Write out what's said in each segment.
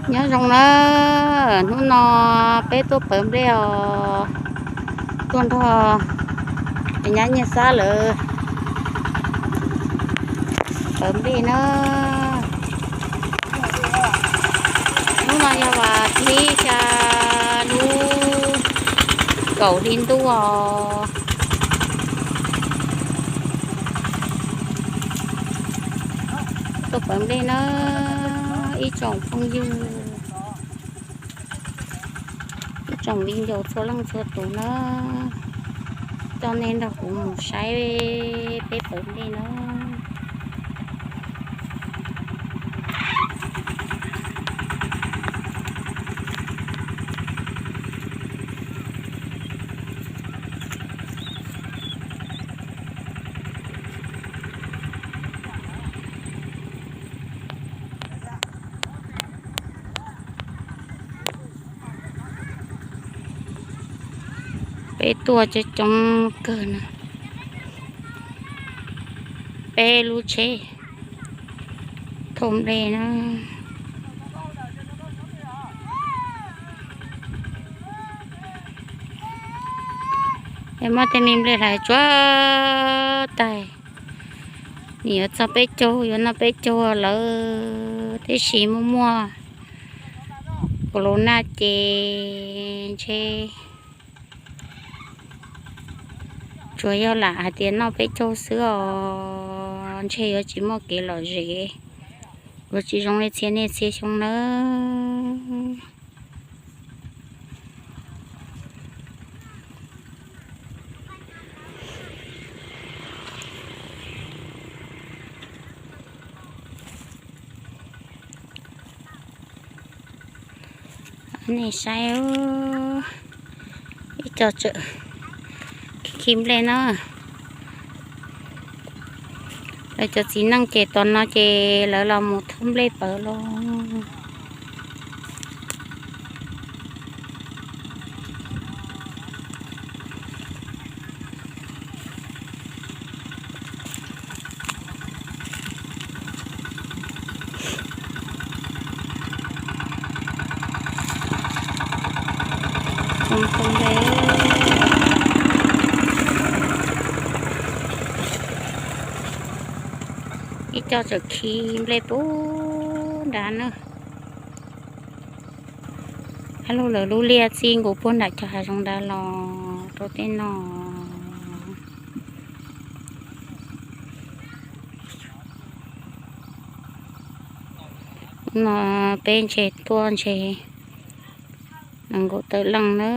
Nyob zoo na, hnub no peb tuaj pawv nplej os, tuaj nrog nyab Nyiaj Xab lawv pawv nplej na. Hnub no yog vas thib xya lub kaum hli ntuj os. Tuaj pawv nplej na, ib tsoom phooj ywg, ib tsoom viv ncaus txhua leej txhua tus na, coj nej nrog kuv mus saib peb pawv nplej na. Peb tuaj coob coob kawg na, peb lub tsheb thauj nplej na. Es muab tej me nplej hlais tsuag tag, nws yuav txog peb caug, yuav noj peb caug lawm, tiam sis muaj muaj corona ces ntshe tsuas yog lam hais tias noj peb caug xwb os, ntshe yuav tsis muaj kev lom zem, yuav tsis zoo li txhia niaj txhia xyoo nawb. Nej saib, ib co tseem khi nplej na. Lawv cov txiv neej ces tom no ces lawv los mus thauj nplej pawv los. Ib co tseem khi nplej puag nrad na. Ab, lub lawv lub liaj txij nkaus puag nram cov hav zoov nrad los rau tej no. No peb ntshe tuaj ntshe nees nkaum tawm leej na,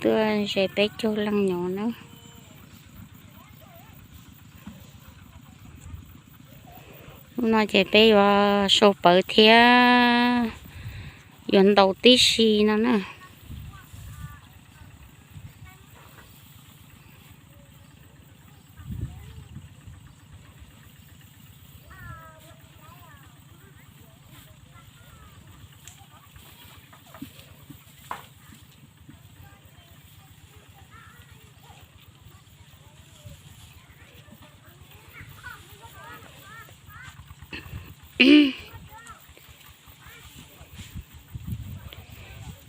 tuaj ntshe peb caug leej nyob na. Hnub no ces peb yuav sau pawv thiab yuav ntaus tib si no na.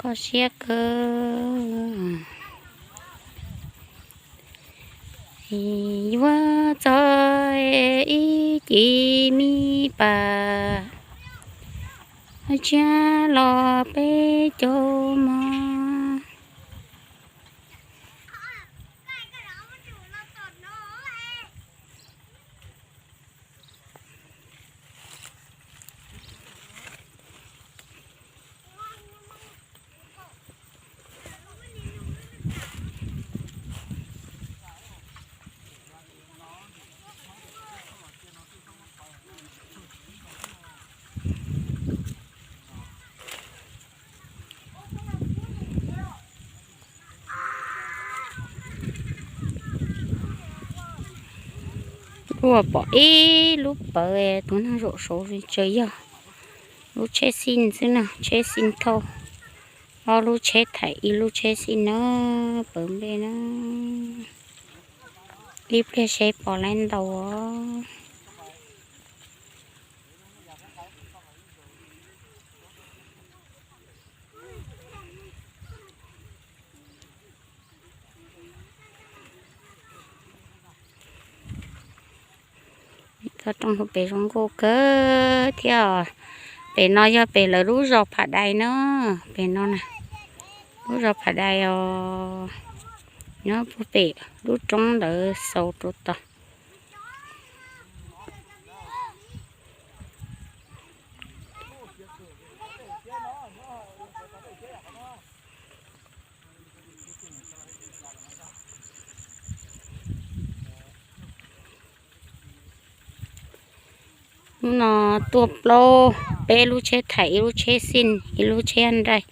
Kho siab kawg. Yuav txog ib ci me pas, tsiab los peb caug mog. Ua pom ib lub pawv, tus neeg zaum saud tseem yog lub tsheb xij xwb na, tsheb xij thauj. Ob lub tsheb thaim ib lub tsheb xij na, pawv nplej na. Ib pliag seb pom lawv ntaus. Toj roob hauv pem zoo nkauj kawg thiab os. Pem no yog pem lawv lub zos Phav Dais na. Pem no na, lub zos Phav Dais os. Nyob puag pem lub roob ntawd xaus rau tod. Hnub no tuaj plaub, peb lub tsheb thaim, ib lub tsheb xij, ib lub tsheb nraij,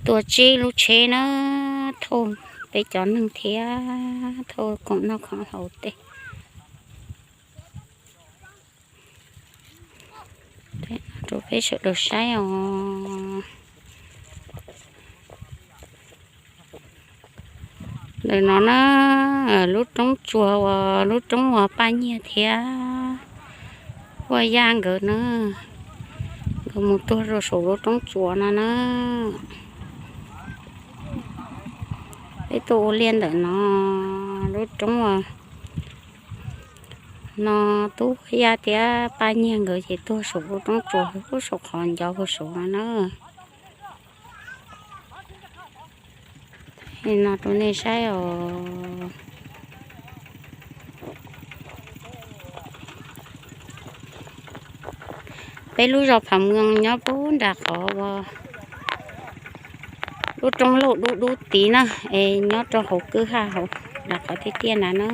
tuaj tsib lub tsheb na, thauj peb cov neeg thiab thauj khoom noj khoom haus tej rau peb sawv daws saib os. Ntawm no na, lub roob tsuas uas lub roob uas Paj Nyiag thiab Huaj Yaj nkawd na, nkawd mus tuag rau saum lub roob tsuas no na. Peb tuaj ua liaj ntawm no, lub roob no, Tub Huaj Yaj thiab Paj Nyiag nkawd ces tuag saum lub roob tsuas, lub saum qhov ncauj hauv saud no na. No rau nej saib os. Peb lub zos Phav Mws nyob puag nram qhov uas lub roob lauj dub dub tid na, es nyob rau hauv kwj ha hauv nram qhov tiaj tiaj ntawd na.